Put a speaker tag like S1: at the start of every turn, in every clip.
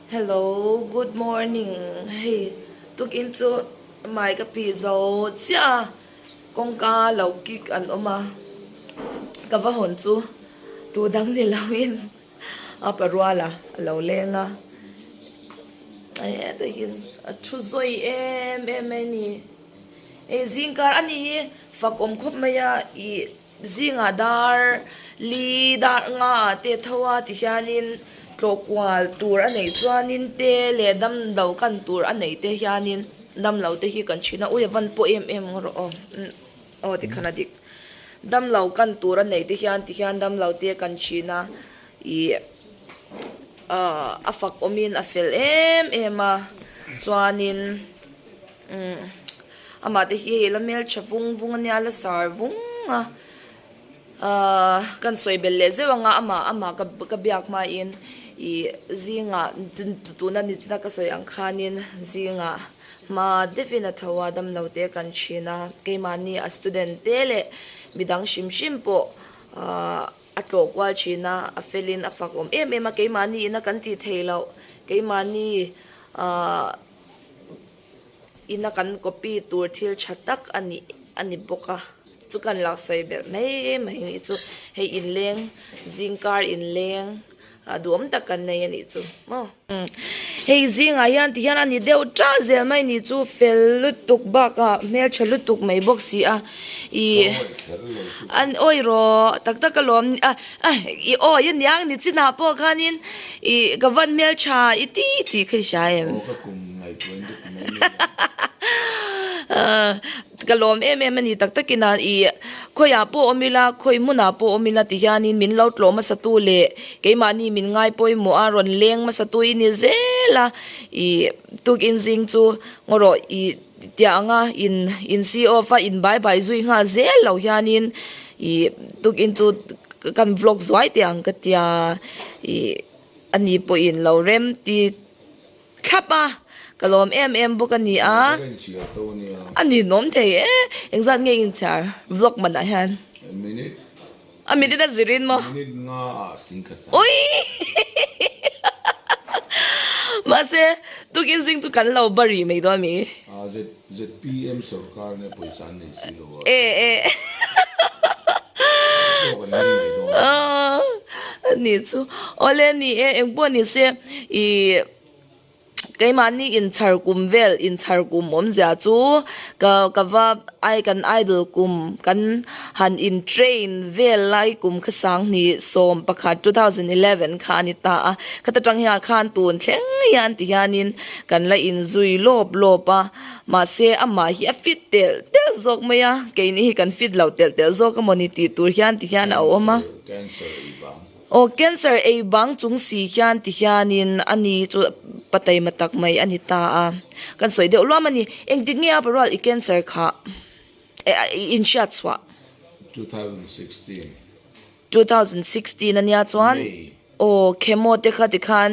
S1: Hello good morning hei tukin chu mai ka pi zo chiah a kawngka lo kik an awm a ka va hawn chu tu dang ni lo in a pa rual a lo leng a heta hi a thu zawi em em mai a ni hei zingkar a ni hi fak awm khawp mai a ih. Zingah dar li dar nga ah te tho a ti hianin tlawh kual tur a neih chuanin te leh damlo kan tur a neih te hianin damlo te hi kan thin a ui a van pawh em em ang rawh aw aw tikhan a dik damlo kan tur a neih te hian ti hian damlo te kan thin a ih ah a fak awmin a fel em em a chuanin. Umm amah te hi hei la hmeltha vung vung ania la sar vung a ahh kan sawi belh leh zeuh anga amah amah ka ka biak hmain ih zingah tuna nichina ka sawi ang khanin zingah hma deuhin a tho a damlo te kan thin a keimahni a student te leh midang hrim hrim pawh ahh a tlawh kual thin a a felin a fak awm em em a keimahni ina kan tih theih loh keimahni ahh. Ina kan copy tur thil tha tak a nih a ni bawk a chu kan lo sawi belh mai mai a nih chu hei inleng zingkar inleng ah duhawm tak kan nei a nih chu maw. Hei zingah hian ti hian a ni deuh tah zel mai a nih chu fel lutuk bakah hmeltha lutuk mai bawk si a ih an awi rawh tak tak alawm a i awi aniang ni chinah pawh khanin. Ih ka van hmeltha i ti tih kha i hria em?
S2: Aw ka kum ngaihtuah in ka ti mai mai
S1: a. Ka lawm em em a ni tak takin a ih khawiah pawh awm ila khawi hmunah pawh awm ila ti hianin min lo tlawh hmasa tu leh keimahni min ngai pawimawh a rawn leng hmasa tu i ni zel a ih tukin zing chu ngaw rawh ih tiah anga in in see off a in bai bai zui nghal zel lo hianin ih tukin chu kan vlog zuai teh ang ka tia ih ani pawhin lo rem ti thlap a ka lawm em em bawk a ni a a ninawm thei e engzat nge inchhiar vlog manah hian. A minute a zir in maw?
S2: Minute nga ah singkhat sang.
S1: Ui! Mahse, tukin zing chu kan lo ba rih mai dawn mi.
S2: Ah, Z ZPM sorkar nge pawisa an nei si lo
S1: a. E e.
S2: Chaw kan ngei mai dawn.
S1: Ah, ani chu. Awle ni e, engpawh ni se i Keimahni inchhar kum vel inchhar kum awmzia chu ka ka va ai kan idol kum kan han in train vel lai kum kha sanghnih 11 2011 kha a ni ta a khata tang hian khan tun thleng hian ti hianin kan la inzui lawp lawp a mahse amah hi a fit telh telh zawk mai a keini hi kan fit lo telh telh zawk amawni tih tur hian ti hian a awm a.
S2: Cancer ei vang.
S1: Aw cancer ei bang chung si hian ti hianin a ni chu pa taima tak mai a ni ta a, kan sawi deuh luam a ni. Engtik nge a parual i cancer kha i inhriat chhuah?
S2: 2016.
S1: 2016 a nia chuan aw chemo te kha tikhan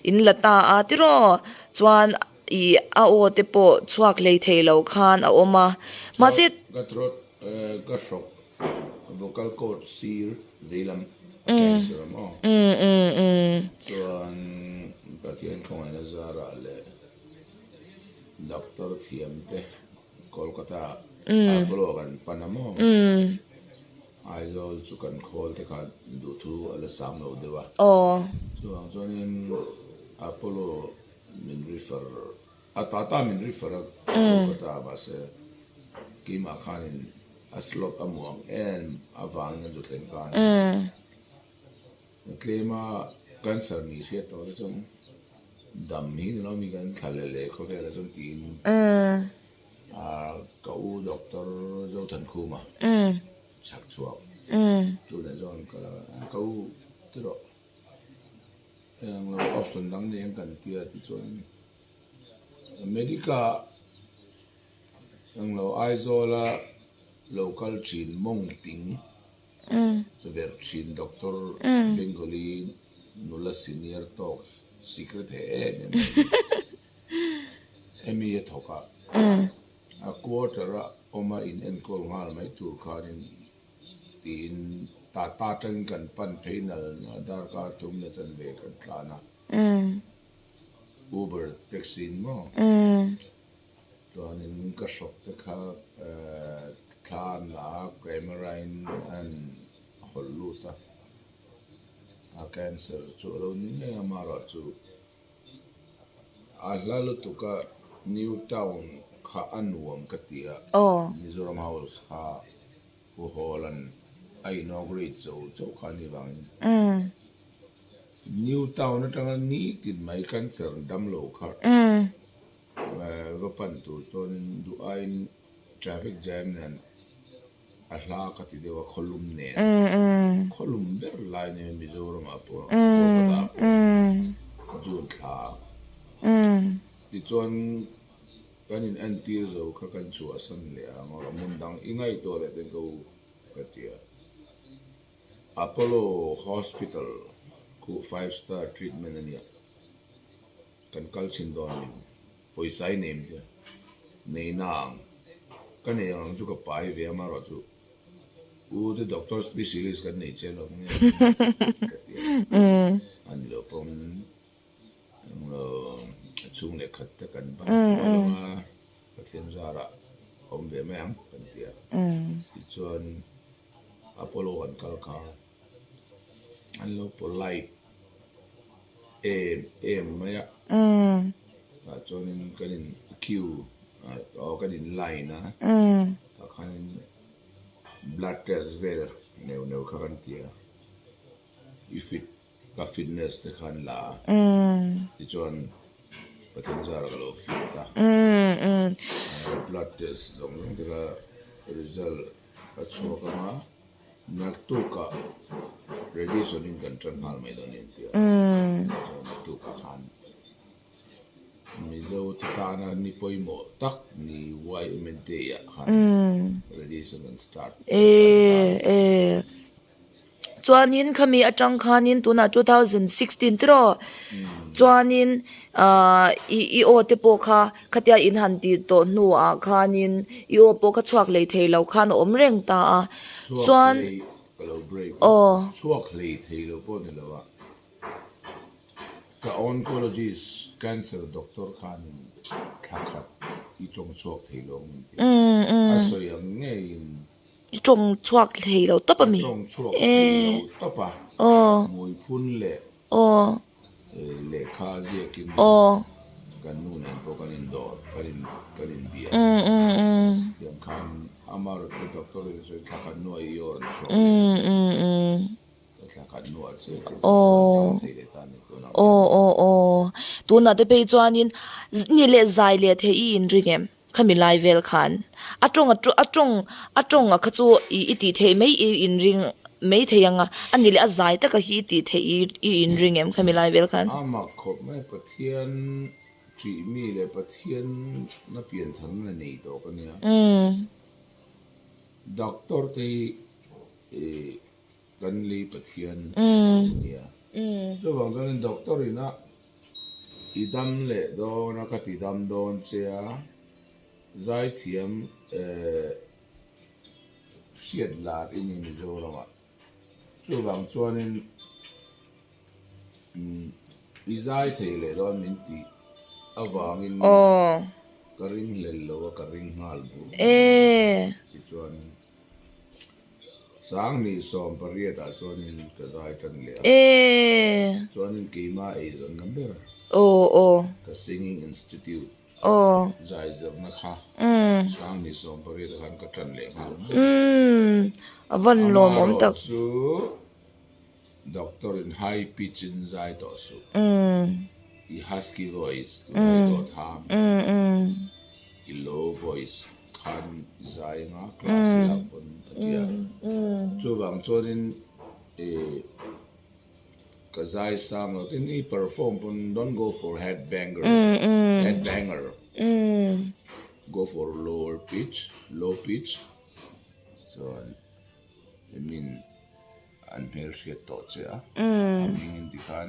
S1: in la ta a tiraw chuan i a aw te pawh chhuak hlei thei lo khan a awm a mahse.
S2: Ka throat ka hrawk vocal cord sir veilam a cancer a maw? Chuan Pathian khawngaihna zarah leh doctor thiam te Kolkata Apollo kan pan a maw? Aizawl chu kan khawl te kha duhthu a la sang lo deuh a. Chuvang chuanin Apollo min refer A tata min refer a Kolkata mahse keimah khanin a slot a muang em avangin an zu thleng khan tlema cancer ni hriat tawh te chuan dam hi ni lo mi kan thla leh leh khawvel ah chuan tiin ka u doctor Zothankhuma chhak chhuak chu leh chuan ka u ti rawh. Englo option dang nei ang kan tia tichuan Medica englo Aizawla lo kal thin mawng ping verh thin doctor Bengali nula senior tawk secret he em em mai emi a thawk a a quarter a awm a in enkawl nghal mai tur khanin Tiin Tata atangin kan pan phei nal a, darkar thum na chanve kan tlan a. Uber taxi in maw? Chuanin ka hrawk te kha thla an la a, camera in an hawlh lut a, a cancer chu a lo ni ngei a, amaherawhchu a hla lutuk a New Town kha a nuam ka ti a, Mizoram House kha Pu Hawla'n a inaugurate zo chauh kha a nih vangin New Town atanga nitin mai cancer damlo kha Va pan tur chuanin duh aiin traffic jam nen a hla ka ti deuh a, khawlum nen. Khawlum ber lai nia Mizoramah pawh Kolkata ah pawh June thla ah. Tichuan kan in entir zo kha kan chhuahsan leh ang a, hmun dang i ngaihtuah leh ten ka u ka ti a. Apollo Hospital khu five star treatment a nia. Kan kal chhin dawn a ni. Pawisa i neim te nei na ang. Ka nei ang chu ka pai ve a marawh chu U te doctor specialist kan nei che lo nge ka ti a. A ni lo pawm englo a chhung leh khat te kan ban tual ang a, Pathian zarah awm ve mai ang kan ti a. Tichuan Apollo kan kal kha. An lo polite em em mai a. Tah chuanin kan in queue aw kan in line a. Tah khanin blood test vel neuh neuh kha kan ti a. I fit ka fitness te khan la a. Tichuan Pathian zara ka lo fit a. Blood test zawng zawng te kha result a chhuak ang a. Naktukah radiation in kan tan nghal mai dawn a ni an ti a, chuan naktukah khan Mizo te tana ni pawimawh tak ni YMNT ah khan radiation kan start kan tan ta a ni.
S1: Chuanin khami atang khanin tunah 2016 tiraw chuanin ahh i i aw te pawh kha khatia in han tih tawh hnuah khanin i aw pawh kha chhuak lei thei lo khan a awm reng ta a chuan aw.
S2: Chhuak hlei thei lo pawh ni lo a ka oncologist cancer doctor khanin thla khat i tawng chhuak thei lo ang min ti a a sawi ang ngeiin
S1: I tawng chhuak thei lo tawp a mi?
S2: Ka tawng chhuak thei lo tawp a.
S1: Aw.
S2: Hmuiphun leh.
S1: Aw.
S2: Lehkha ziakin.
S1: Aw.
S2: Kan nu nen pawh kan indawr, kan in kan inbia. Tiang khan amaherawhchu doctor in a sawi thla khat hnuah i aw rawn chhuak leh. Ka thla khat hnuah chiah chiah chu ka rawn tawng thei leh ta a ni tunah.
S1: Aw aw aw. Tunah te phei chuanin ni leh zai leh thei i inring em? Khami lai vel khan a tawng a a tawng a tawng a kha chu ih i tih theih mai i inring mai thei ang a, a ni leh a zai taka hi i tih theih i i inring em khami lai vel khan?
S2: A mak khawp mai Pathian ṭih mi leh Pathian na pian tharna nei tawh ka nia. Doctor te hi ih kan lei Pathian nia. Chuvang chuanin doctor ina I dam leh dawn a ka ti dam dawn che a, zaithiam eh hriat lar i ni Mizoramah. Chuvang chuanin i zai thei leh dawn min tih avangin ka ringhlel lo a, ka ring nghal bur. Tichuan. Sanghnih 18 ah chuanin ka zai tan leh a. Chuanin keimah eizawnna ber. Ka Singing Institute zai zirna kha Sanghnih 18 ah khan ka tan leh nghal mai. Amaherawh chu Doctor in high pitch in zai tawh suh. I husky voice tunah i dawt ham. I low voice khan i zai anga class i lak pawn a ti a. Chuvang chuanin i ka zai sang lo tin i perform pawn don't go for head banger head banger go for lower pitch low pitch chuan i min An hmel hriat tawh che a, a hming in ti khan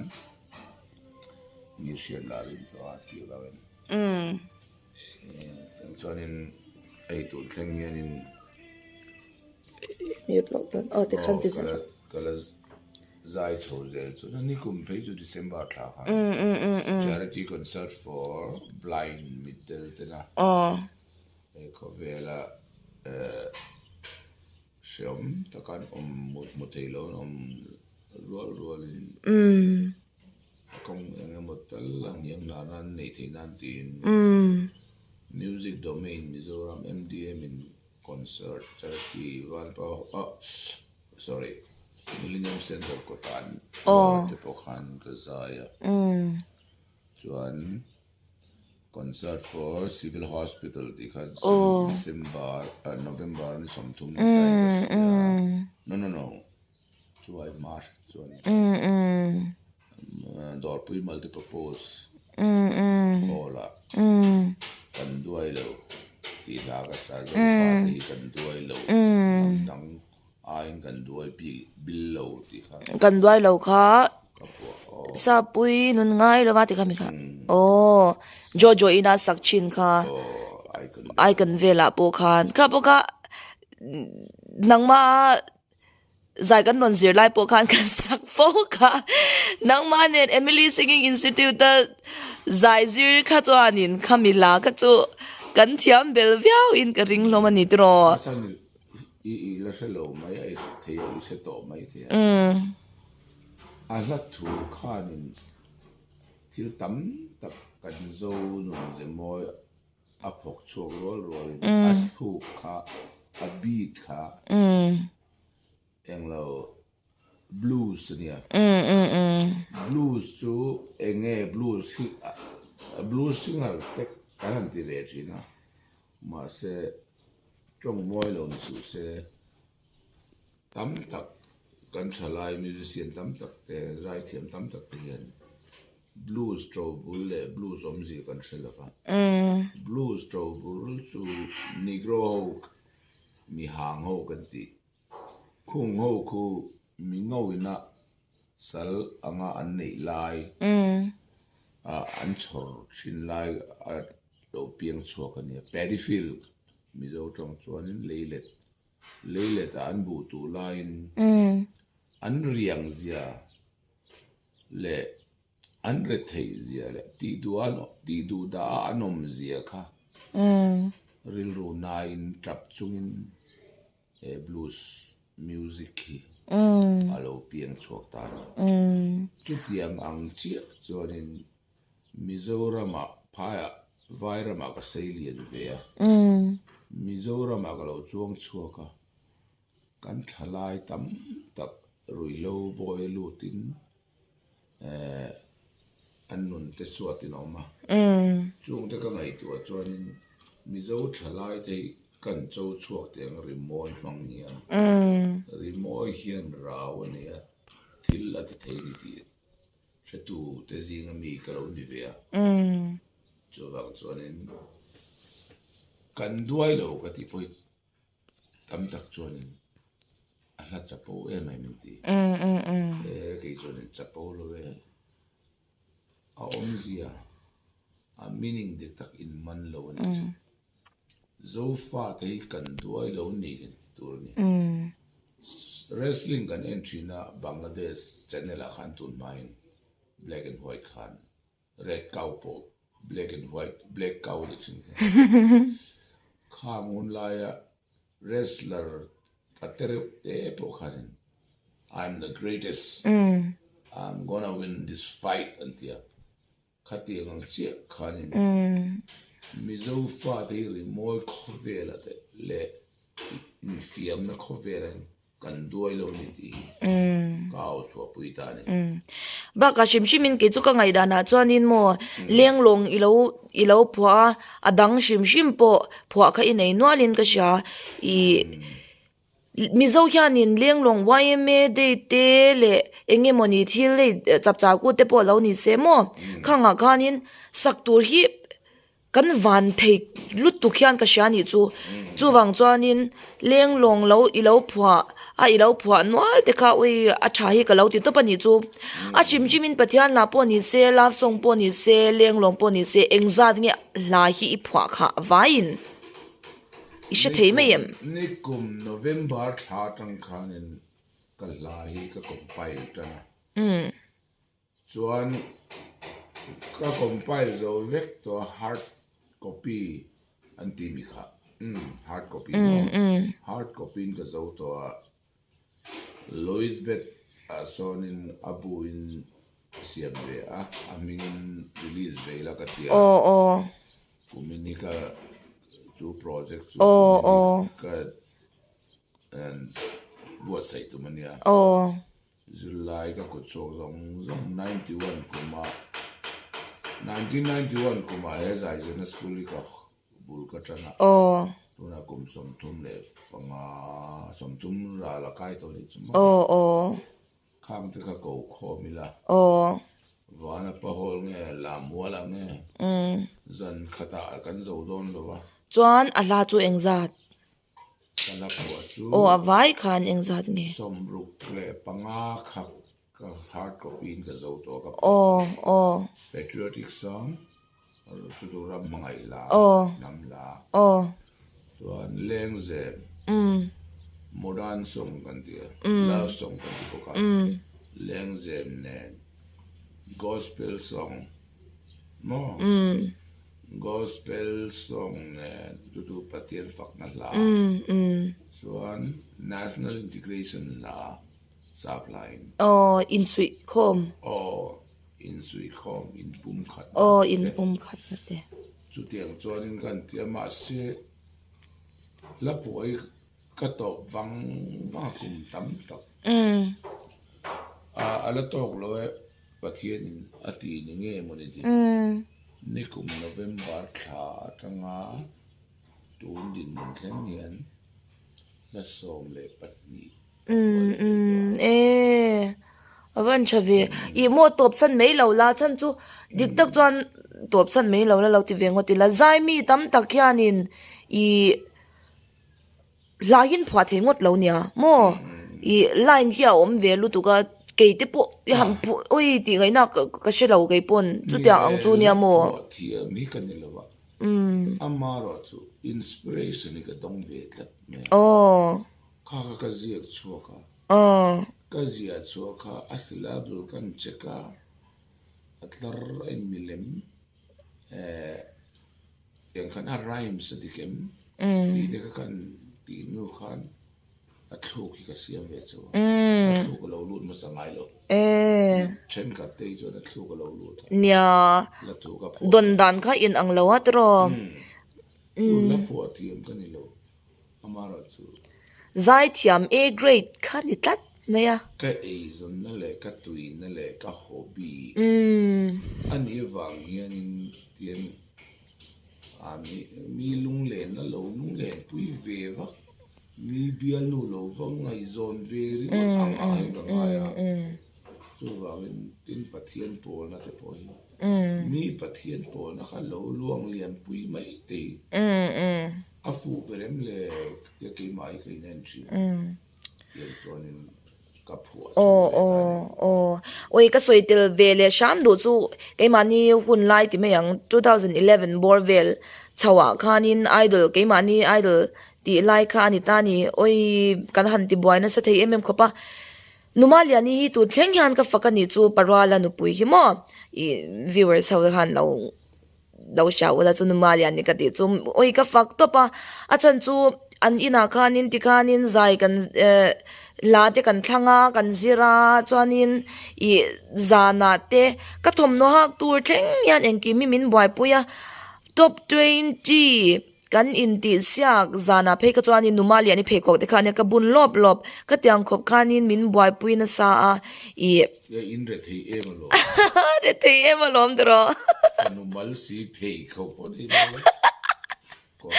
S2: mi hriat lah rin tawh a tih avangin chuanin ei tur thleng hianin
S1: Mute loh dawn aw tikhan ti zel
S2: ka la. Zai chho zel chu ni kum phei chu December thla khan Charity Concert for Blind mitdel tena he khawvela hreawm taka an awm hmu thei lo an awm rual rualin kawng eng emaw tal a hniam nana an neih theih nan tiin Music Domain Mizoram MDM in Concert Charity Vanpa Sorry, Millennium Centre kawtah rual te pawh khan ka zai a. Chuan Concert for Civil Hospital tih kha December, November ni 30 ni tain ka hria. No, no, no. Chuai hma hret chuan Dawrpui Multipurpose Hall-ah kan duai lo tih hla ka sa zo fate hi kan duai lo hnam dang aiin kan duai bik bil lo tih kha
S1: Kan duai lo kha
S2: ka phuah aw.
S1: Sapui nun ngai lova tih kha mi kha aw Jojo ina sak thin kha
S2: Aw icon
S1: icon velah pawh khan kha pawh kha nangma Zai kan rawn zir lai pawh khan kan sak fo kha. Nangmah nen Emily Singing Institute a zai zir kha chuanin khami hla kha chu kan thiam bel viau in ka ring hlawm a ni tiraw.
S2: A chhan i i la hre lo mai a, i hre thei a, i hre tawh mai thei a. A hla thu khanin thil tam tak kan zo nun ze mawi a phawk chhuak rual rualin a thluk kha, a beat kha Englo blues a nia. Blues chu eng nge blues hi blues singer te kan han ti ve thin a mahse tawng mawi lo ni suh se tam tak kan thalai musician tam tak te zaithiam tam tak te hian blues to bul leh blues awmzia kan hre lo va. Blues to bul chu negro ho Mi hang ho kan tih. Khung ho khu mi ngawina sal anga an neih lai a an chhawr thin lai a lo piang chhuak a nia. Paddy field Mizo tawng chuanin leilet leilet ah an buh tuh laiin an riang zia leh An retheih zia leh tih duh an tih duh dah a an awm zia kha rilru nain tap chungin he blues music hi a lo piang chhuak ta a ni. Chutiang ang chiah chuanin Mizoramah phaiah Vairamah ka sei lian ve a, Mizoramah ka lo chuang chhuak a, kan thalai tam tak ruihhlo bawi lutin eh an nun te suatin a awm a. Chungte ka ngaihtuah chuanin Mizo thalai te hi kan cho chhuak teh ang rimawi hmang hian rimawi hian rau a nei a, thil a ti thei a ni tih hretu te zinga mi ka lo ni ve a. Chuvang chuanin kan duai lo ka tih pawh hi Tam tak chuanin a hla chapo em em min ti. E kei chuanin chapo lo e. A awmzia, a meaning dik tak in man lo a ni chu. Zofa te hi kan duai lo ni kan ti tur a ni. Wrestling kan en thin a Bangladesh channel ah khan tun hmain black and white khan Red cow pawh black and white black cow ni thin kha. Khang hun laia wrestler a te reuh te pawh khanin I'm the greatest, I'm gonna win this fight an ti a. Khatiang ang chiah khanin Mizo fate hi rimawi khawvela te leh infiamna khawvela in Kan duai lo ni tih hi ka au chhuahpui ta a ni.
S1: Bakah hrim hrim in kei chu ka ngaihdan ah chuanin maw lenglawng i lo i lo phuah a, a dang hrim hrim pawh phuah kha i nei nual in ka hria ih Mizo hianin lenglawng yma day te leh eng emawni thil hei chapchar kut te pawh lo ni se maw khangah khanin sak tur hi. Kan van thei lutuk hian ka hria nih chu. Chuvang chuanin lenglawng lo i lo phuah a i lo phuah nual te kha ui a tha hi ka lo ti tawp a nih chu. A hrim hrimin Pathian lah pawh ni se love song pawh ni se lenglawng pawh ni se engzat nge hla hi i phuah kha vaiin i hre thei mai em?
S2: Nikum November thla atang khanin. Ka hla hi ka compile tan a. Chuan ka compile zo vek tawh a hard copy an tih mi kha hard copy maw hard copy in ka zo tawh a Louisbeth ah sawnin a bu in siam ve a a hmingin release ve ila ka ti a kumin hi ka chu project chu kumin hi ka buatsaih tum a nia. Zirlai ka kut chhuak zawng zawng 91 kumah 1991 kumah he Zaizirna School hi ka bul ka tan a, tunah kum 35 30 ral a kai tawh anih chu maw? Khang te kha ko khawm ila Vana Pahawl nge Lammual ah nge zan khatah kan zo dawn lo a.
S1: Chuan a hla chu engzat?
S2: Ka la phuah chu.
S1: Aw a vai khan engzat nge?
S2: 65 kha ka hard copy in ka zo tawh a ka phuah chu.
S1: Aw aw.
S2: Patriotic song chu chu ram hmangaih hla hnam hla.
S1: Aw.
S2: Chuan lengzem modern song kan ti a love song kan ti bawk a lengzem nen gospel song maw. Gospel song nen chu chu Pathian fakna hla chuan National Integration hla sap hlain.
S1: Aw insuih khawm.
S2: Aw insuih khawm inpum khat
S1: na te. Aw inpum khat na te.
S2: Chutiang chuanin kan ti a mahse hla phuah hi ka tawp vang vang a kum tam tak. A la tawk lo e Pathianin a ti ni nge maw ni tih. Nikum November thla atanga tun dinhmun thleng hian hla 12 a phuah leh thei tawh a.
S1: E, a van tha ve. Ih maw tawp san mai lo la, chhan chu dik tak chuan tawp san mai lo la lo ti ve ngawt ila. Zai mi tam tak hianin ih Hla hi an phuah thei ngawt lo nia maw ih line hi a awm ve lutuk a kei te pawh i han phuah awi tih ngaihna ka hre lo kei pawn chutiang ang chu nia maw.
S2: Ni e phuah thiam hi ka ni lo a amarawh chu inspiration hi ka dawng ve tlat mai a kha kha ka ziak chhuak a ka ziah chhuah kha a syllable kan check a a tlar a in milem eh. Tiang khan a rhymes a dik em? Tih te kha kan tih hnu khan a thluk hi ka siam ve chauh a. A thluk a lo lut hmasa ngai lo. Thenkhat te hi chuan a thluk a lo lut a.
S1: Nia.
S2: La thu ka phuah.
S1: Dawn dan kha in ang lo a tiraw.
S2: Chu la phuah thiam ka ni lo. Amarawh chu.
S1: Zaithiam A grade kha ni tlat mai a.
S2: Ka eizawnna leh ka tuina leh ka hobby a nih avang hianin tian mi lunglenna lo lunglenpui ve vak, mi bialnu lo va ngaihzawn ve ringawt ang ah hian ka ngai a. Chuvangin tin Pathian pawlna te pawh hi mi Pathian pawlna kha lo luang lianpui mai te hi. A fuh ber em le tia keimah hi ka inen thin tiang chuanin ka phuah chho
S1: Aw
S2: leh ta
S1: aw
S2: a ni.
S1: aw awi ka sawi tel ve leh hram duh chu keimahni hun lai ti mai ang 2011 bawr vel chho ah khanin idol keimahni idol tih lai kha a ni ta a ni awi kan han ti buai nasa thei em em khawp a Numaliani hi tun thleng hian ka fak a nih chu Paruala nupui hi maw ih viewers ho te khan lo. Lo hria ula chu numa lian ni ka tih chu awi ka fak tawp a a chhan chu an inah khanin tikhanin zai kan ehh hla te kan thlang a kan zir a chuanin ih zanah te ka thawmhnaw hak tur thleng hian engkim hi min buaipui a top twenty kan intih siak zanah phei kha chuanin numa lian i pheikhawk te khan ka bun lawp lawp ka tiang khawp khanin min buaipui nasa a ih.
S2: Nge in rethei em alawm.
S1: Rethei em alawm tiraw.
S2: Fanu mal si pheikhawk pawh nei lo e. Kawr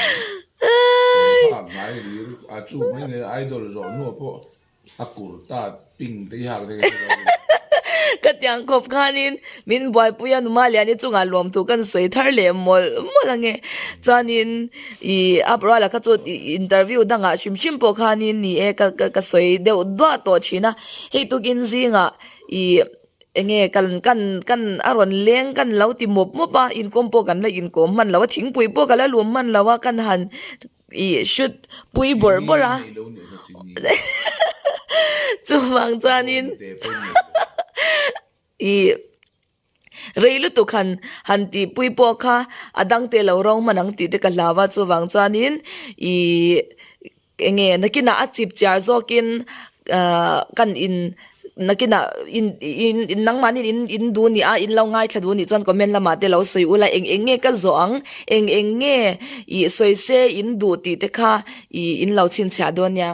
S2: kawr hak ngai hlir a chu mai nei idol zawh hnuah pawh A kurta ping te hi hak te ka hre lo.
S1: Ka tiang khawp khanin min buaipui a numa liani chungah lawmthu kan sawi thar leh mawlh mawlh ange. Chuanin ih a Paruala kha chu interview dangah hrim hrim pawh khanin ni e ka ka sawi deuh duah tawh thin a. Hei tukin zingah ih enge kan kan kan a rawn leng kan lo ti mawp mawp a inkawm pawh kan la inkawm hman lo a thingpui pawh ka la lum hman lo a kan han ih shoot pui bawrh bawrh a. Chuvang chuanin ih rei lutuk han han tihpui pawh kha a dang te lo ro hman ang tih te ka hlau a chuvang chuanin ih eng nge nakinah a chip chiar zawkin ahh kan in nakinah in in nangmahni in in duh ni a in lo ngaithla duh nih chuan comment lamah te lo sawi ula eng eng nge ka zawh ang eng eng nge ih sawi se in duh tih te kha ih in lo chhinchhiah dawn nia.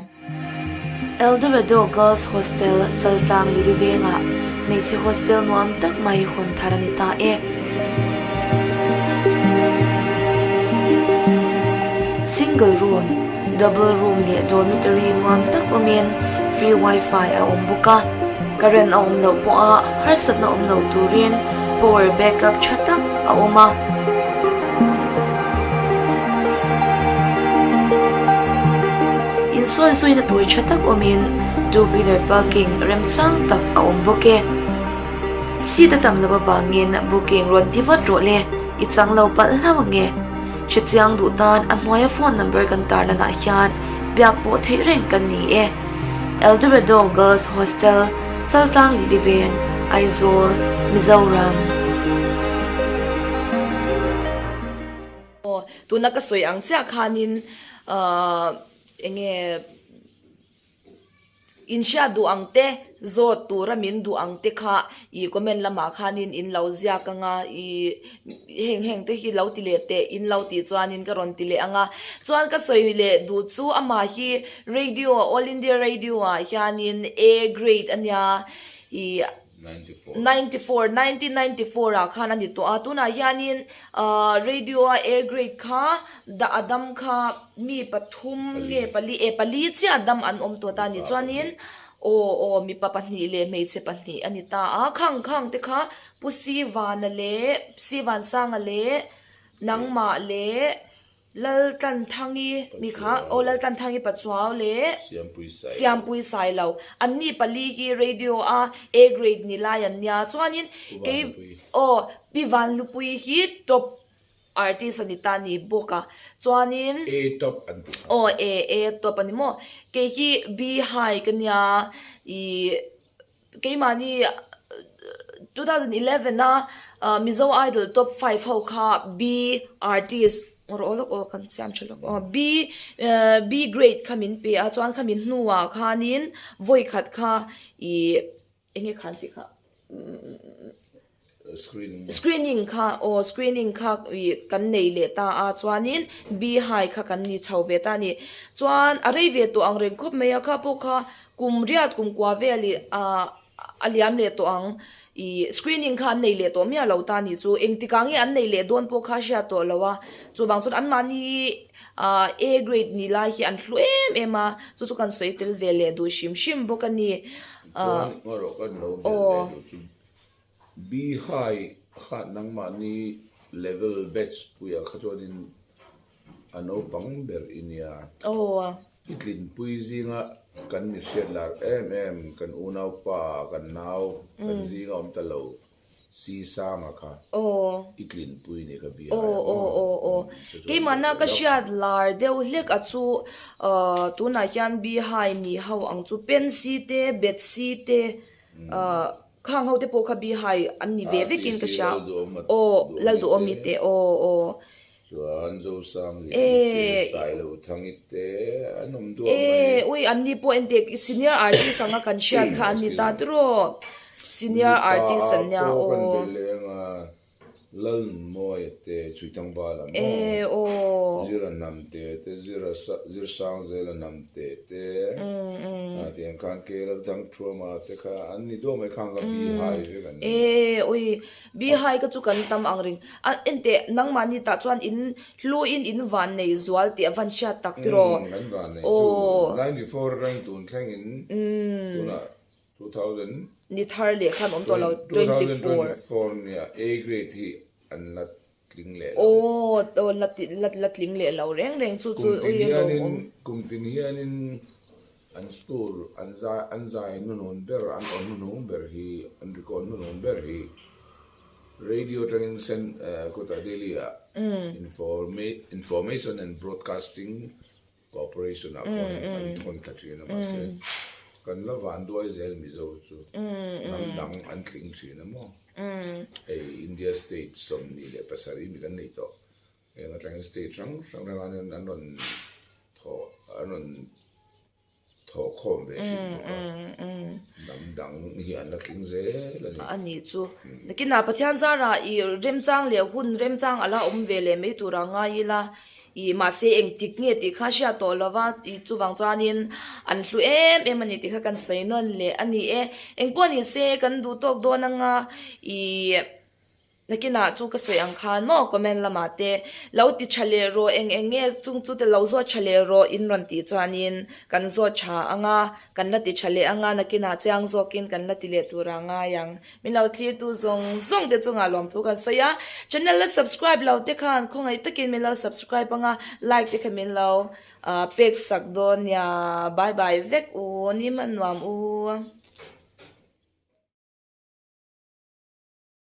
S3: Eldorado Girls Hostel Chaltlang Lili vengah hmeichhe hostel nuam tak mai hawn thar a ni ta e. Single room, double room leh dormitory nuam tak awmin free wifi a awm bawk a. Current a awm loh pawha harsatna awm lo turin power backup tha tak a awm a. Insawi zuina tur tha tak awmin two wheeler parking remchang tak a awm bawk e. Seat a tam loh avangin booking rawn ti vat rawh le, i chang lo palh hlauh ang e. Hrechiang duh tan a hnuaia phone number kan tarlanah hian biak pawh theih reng kan ni e. Eldorado Girls Hostel, Chaltlang Lili Veng, Aizawl, Mizoram.
S1: Aw, tuna ka sawi ang chiah khanin ahh eng nge inhriat duh ang te, zawt tura min duh ang te kha ih comment lamah khanin in lo ziak ang a, ih heng heng te hi lo ti leh teh in lo tih chuanin ka rawn ti leh ang a. Chuan ka sawi leh duh chu amah hi radio, All India Radio ah hianin A grade a nia ih 94, 1994 ah khan a ni tawh a, tunah hianin ahh radio a A grade kha dah a dam kha mi pathum nge pali e pali chiah dam an awm tawh ta a ni chuanin aw aw mipa pahnih leh hmeichhe pahnih a ni ta a, khang khang te kha Pu Sivana leh Sivansanga leh nangmah leh Laltlanthangi mi kha aw Laltlanthangi Pachuau leh Siampui Sailo an ni pali hi radio a A grade ni lai an nia chuanin kei aw Pi Vanhlupui hi top artist a ni ta ni bawk a chuanin
S2: A top an ti kha
S1: aw A A top a ni maw kei hi B high ka nia ih Keimahni 2011 a Mizo Idol top 5 ho kha B artist rawh aw lawk aw kan siam tha lawk aw B B grade kha min pe a chuan kha min hnuah khanin vawi khat kha ih eng nge khan tih kha Screening kha aw screening kha ih kan nei leh ta a chuanin beehive kha kan ni chho ve ta a ni chuan a rei ve tawh ang reng khawp mai a kha pawh kha kum riat kum kua vel ih ah a liam leh tawh ang ih screening kha an nei leh tawh miah lo ta a ni chu engtikah nge an nei leh dawn pawh kha a hriat tawh lo a chuvang chuan anmahni ah A grade ni lai hi an hlu em em a chu chu kan sawi tel ve leh duh hrim hrim bawk a ni ah aw.
S2: Bihai kha nangmahni level batch puiah kha chuanin a naupang ber i nia. I tlinpui zinga kan mi hriat lar em em kan unaupa kan nau kan zinga awm ta lo Si Sanga kha i tlinpui ni kha Bihai a maw?
S1: Keimahna ka hriat lar deuh hlek a chu tunah hian Bihai ni ho ang chu Pensi te Betsy te Khang ho te pawh kha Bihai an ni ve vekin ka hria. Aw Lalduhawmi te aw aw.
S2: Chuan Zosangliani te Sailothangite te an awm duah mai.
S1: E ui an ni pawh engtik senior artist anga kan hriat kha an ni ta tiraw. Senior artist an nia aw.
S2: Mipa ah pawh kan be leng a. Lalnunmawia te Chhuitlangvala maw?
S1: E aw.
S2: Zira Hnamte te, Zira Zirsangzela Hnamte te, ah tiang khan Ke Lalthangthuama te kha an ni duak mai khang kha Bihai vek an ni.
S1: E ui, Bihai kha chu kan tam ang reng. A enteh nangmahni tah chuan in hluin in van nei zual tih a van hriat tak tiraw?
S2: Umm kan van nei chu. 94 atang tun thlengin tunah 2000
S1: Ni thar leh khan awm tawh lo 24.
S2: 2024 nia A grade hi an la tling leh lo.
S1: Aw aw la la la tling leh lo reng reng chu chu
S2: Kum tin hianin kum tin hianin an school an zai an zai hnuhnun ber an aw hnuhnung ber hi an record hnuhnun ber hi radio atangin cent kawtah Delhi ah information and broadcasting Corporation ah khuan an thawn thla thin a mahse. Kan la van duai zel Mizo chu hnam dang an tling thin a maw? Hei India state 27 mi kan nei tawh. Heng atangin state hrang hrang atangin an rawn thawh an rawn thawh khawm ve thin bawk a. Hnam dang hi an la tling zel a ni.
S1: A nih chu. Nakinah Pathian zarah i remchang leh hun remchang a la awm ve leh mai turah ngai ila. Ih mahse engtik nge tih kha hriat tawh lo va, ih chuvang chuanin an hlu em em a ni tih kha kan sawi nawn leh a ni e. Engpawh ni se kan duh tawk dawn anga ih nakinah chu ka sawi ang khan maw comment lamah te lo ti tha leh rawh eng eng nge chung chu te lo zawt tha leh rawh in rawn tih chuanin kan zawt tha anga kan la ti tha leh anga nakinah chiang zawkin kan la ti leh tur a ngai ang. Min lo thlirtu zawng zawng te chungah lawmthu kan sawi a, channel la subscribe lo te khan khawngaih takin min lo subscribe anga like te kha min lo pek sak dawn nia bye bye vek u ni hman nuam u.